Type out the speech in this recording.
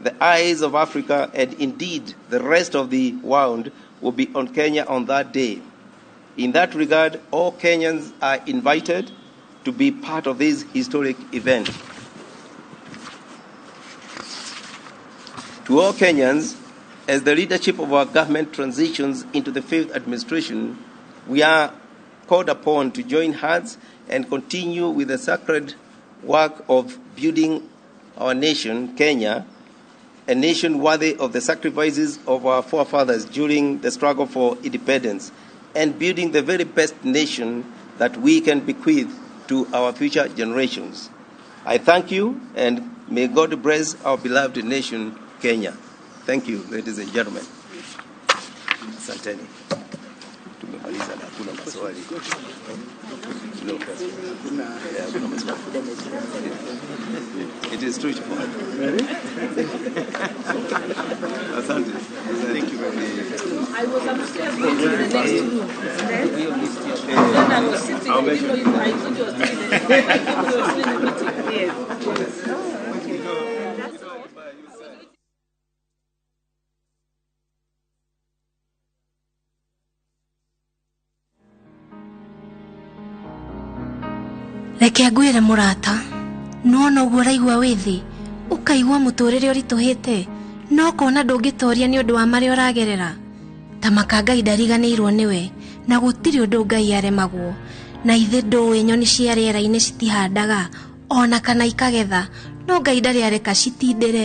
The eyes of Africa and indeed the rest of the world will be on Kenya on that day. In that regard, all Kenyans are invited to be part of this historic event. To all Kenyans, as the leadership of our government transitions into the fifth administration, we are called upon to join hands and continue with the sacred work of building our nation, Kenya, a nation worthy of the sacrifices of our forefathers during the struggle for independence, and building the very best nation that we can bequeath to our future generations. I thank you, and may God bless our beloved nation, Kenya. Thank you, ladies and gentlemen. Asanteni. Tumemaliza na hakuna maswali. No questions. Yeah, hakuna maswali. It is truthful. Asante. Thank you very much. I was upstairs going to the next room. Then I was sitting, I didn't know you, I thought you were still in the, I thought you were still in the meeting. Yes. That's all. Reke ngwĩre mũrata, nĩwona ũguo ũraigua wĩ thĩ, ũkaigua mũtũrĩre ũritũhĩte, no ũkona ndũngĩtoria nĩ ũndũ wa marĩa ũragerera. Ta maka Ngai ndariganĩirwo nĩwe, na gũtirĩ ũndũ Ngai aremagwo. Na ithe ndũĩ nyoni cia rĩera-inĩ citihandaga, ona kana ikagetha, no Ngai ndarĩ areka citindĩre.